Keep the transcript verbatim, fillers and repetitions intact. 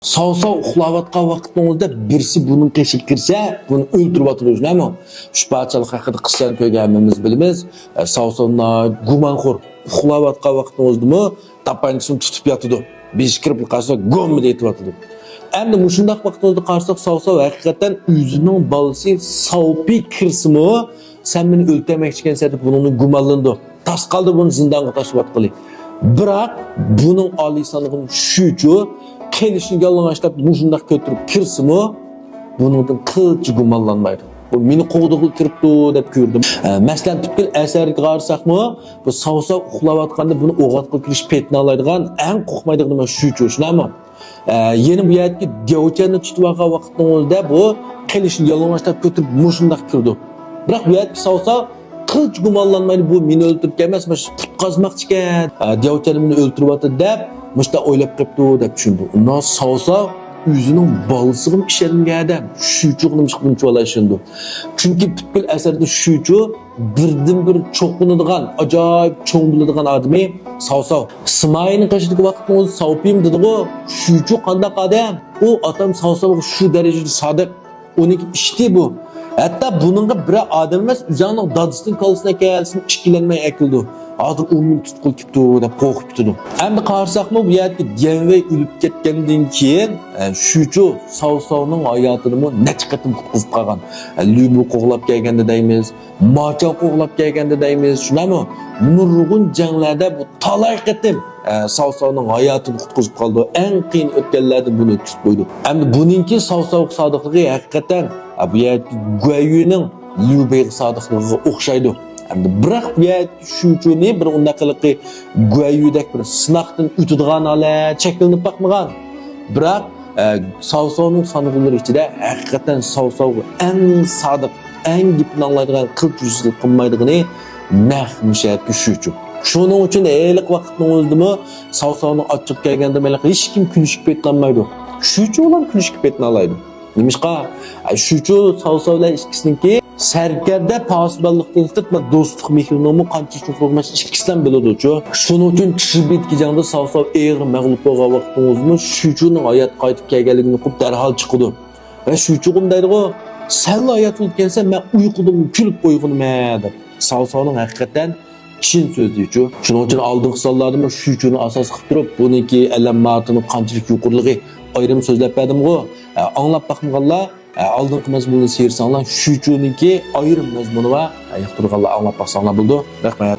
ساۋساۋ ئۇخلاۋاتقان ۋاقىتنىڭ ئۆزىدە بىرسى بۇنىڭ قېشىغا كىرسە، بۇنى ئۆلتۈرۈۋاتىدۇ، شۇنداقمۇ؟ ئۈچ پادىشاھلىق ھەققىدە قىسسىلارنى كۆرگەن ھەممىمىز بىلىمىز. ئە، ساۋساۋ ناھايىتى گۇمانخور، ئۇخلاۋاتقان ۋاقىتنىڭ ئۆزىدىمۇ داپانچىسىنى تۇتۇپ ياتىدۇ. بېشى كىرىپ قارىسا، گوممىدە يېتىۋاتىدۇ. ئەمدى مۇشۇنداق ۋاقىتنىڭ ئۆزىدە قارىساق، ساۋساۋ ھەقىقەتەن ئۆزىنىڭ بالىسى ساۋپى كىرسىمۇ، سەن مېنى ئۆلتۈرمەكچىكەنسەن دەپ بۇنىڭدىن گۇمانلىنىدۇ. تاس قالدى بۇنى زىندانغا تاشلىۋاتقىلى. بىراق بۇنىڭ ئالىيسانلىقىنى شۈچۈ قېلىشىنى يالىڭاچلاپ مۇشۇنداق كۆتۈرۈپ كىرسىمۇ، بۇنىڭدىن قىلچە گۇمانلانمايدۇ. بۇ مېنى قوغدىغىلى كىرىپتۇ دەپ كۆردۈم. ئە، مەسىلەن، پۈتكۈل ئەسەرگە قارىساقمۇ، بۇ ساۋساۋ ئۇخلاۋاتقاندا بۇنى ئويغاتقىلى كېلىش پېتىنى ئالايدىغان ئەڭ قورقمايدىغىنى مانا شۈچۈ، شۇنداقمۇ؟ ئە، يەنە بۇ يەردىكى دياۋچەننى تۇتۇۋالغان ۋاقىتنىڭ ئۆزىدە بۇ قېلىشىنى يالىڭاچلاپ كۆتۈرۈپ مۇشۇنداق كىرىدۇ. بىراق بۇ يەردىكى ساۋساۋ قىلچە گۇمانلانمايدۇ، بۇ مېنى ئۆلتۈرۈپ كەلمەس، مانا شۇ قۇتقازماقچىكەن. ئە، دياۋچەن مېنى ئۆلتۈرۈۋاتىدۇ دەپ مۇشۇنداق ئويلاپ قېپتۇ دەپ چۈشىنىدۇ. ئۇنداق ساۋساۋ ئۆزىنىڭ بالىسىغىمۇ ئىشەنمىگەن ئادەم شۈچۈغا نېمىشقا بۇنچىۋالا ئىشىنىدۇ؟ چۈنكى پۈتكۈل ئەسەردە شۈچۈ بىردىنبىر چوقۇنىدىغان، ئاجايىپ چوڭ بىلىدىغان ئادىمى ساۋساۋ. سىمايىنىڭ قېشىدىكى ۋاقىتنىڭ ئۆزى ساۋپىم دېدىغۇ، شۈچۈ قانداق ئادەم؟ ئۇ ئاتام ساۋساۋغا شۇ دەرىجىدە سادىق. ئۇنىڭكى ئىشتى بۇ. ھەتتا بۇنىڭغا بىرەر ئادەم ئەمەس، ئۆزۈڭنىڭ دادىسىنىڭ كاللىسىنى ئەكەلسىمۇ ئىككىلەنمەي ئەكېلىدۇ. ھازىر ئۇ مېنى تۇتقىلى كېپتۇ دەپ قورقۇپ كېتىدۇ. ئەمدى قارىساقمۇ، بۇ يەردىكى ديەنۋېي ئۆلۈپ كەتكەندىن كېيىن، ئە، شۈچۈ ساۋساۋنىڭ ھاياتىنىمۇ نەچچە قېتىم قۇتقۇزۇپ قالغان. ئە، لۈبۇ قوغلاپ كەلگەندە دەيمىز، ماچاڭ قوغلاپ كەلگەندە دەيمىز، شۇنداقمۇ؟ نۇرغۇن جەڭلەردە بۇ تالاي قېتىم، ئە، ساۋساۋنىڭ ھاياتىنى قۇتقۇزۇپ قالىدۇ. ئەڭ قىيىن ئۆتكەللەردىن بۇنى ئۆتكۈزۈپ قويىدۇ. ئەمدى بۇنىڭكى ساۋساۋغا سادىقلىقى ھەقىقەتەن، ئە، بۇ يەردىكى گۇەييۈنىڭ ليۇبېيغا سادىقلىقىغا ئوخشايدۇ. ئەمدى بىراق بۇ يەردىكى شۈچۈنى بىر ئۇنداق ھېلىقى گۇەييۈدەك بىر سىناقتىن ئۆتىدىغان ھالەت شەكىللىنىپ باقمىغان. بىراق، ئە، ساۋساۋنىڭ سانغۇنلىرى ئىچىدە ھەقىقەتەن ساۋساۋغا ئەڭ سادىق، ئەڭ گېپىنى ئاڭلايدىغان، قىلچە ھۇزۇرلۇق قىلمايدىغىنى نەق مۇشۇ يەردىكى شۈچۈ. شۇنىڭ ئۈچۈن ھېلىقى ۋاقىتنىڭ ئۆزىدىمۇ ساۋساۋنىڭ ئاچچىقى كەلگەندە ھېلىقى ھېچكىم كۈلۈشكە پېتىنالمايدۇ. شۈچۈ بولام كۈلۈشكە پېتىنالايدۇ. نېمىشقا؟ ئە، شۈچۈ ساۋساۋ بىلەن ئىككىسىنىڭكى سەركەردە پاسىبانلىقتىن سىرت، مانا، دوستلۇق مېھرىنىڭمۇ قانچىلىك چوڭقۇرلۇقىنى ئىككىسىلەن بىلىدۇچۇ. شۇنىڭ ئۈچۈن چىشى بېتىكى جەڭدە ساۋساۋ ئېغىر مەغلۇپ بولغان ۋاقتىڭىزمۇ شۈچۈنىڭ ھاياتقا قايتىپ كەلگەنلىكىنى ئۇقۇپ دەرھال چىقىدۇ. ۋە شۈچۈگىمۇ دەيدىغۇ، سەنلا ھايات بولۇپ كەلسەڭ، مەن ئۇيقۇدىنمۇ كۈلۈپ ئويغىنىمەن دەپ. ساۋساۋنىڭ ھەقىقەتەن چىن سۆزلىشىچۇ. شۇنىڭ ئۈچۈن ئالدىنقى سانلاردىمۇ شۈچۈنى ئاساس قىلىپ تۇرۇپ، بۇنىڭكى ئەلەم ماتىنىڭ قانچىلىك يۇقىرىلىقى ئايرىم سۆزلەپ بەردىمغۇ. ئە، ئاڭلاپ باقمىغانلار، ئە، ئالدىنقى مەزمۇننى سېيىرساڭلار، شۈچۈنىڭكى ئايرىم مەزمۇنى بار. ئە، ياقتۇرغانلار ئاڭلاپ باقساڭلار بولىدۇ. رەھمەت.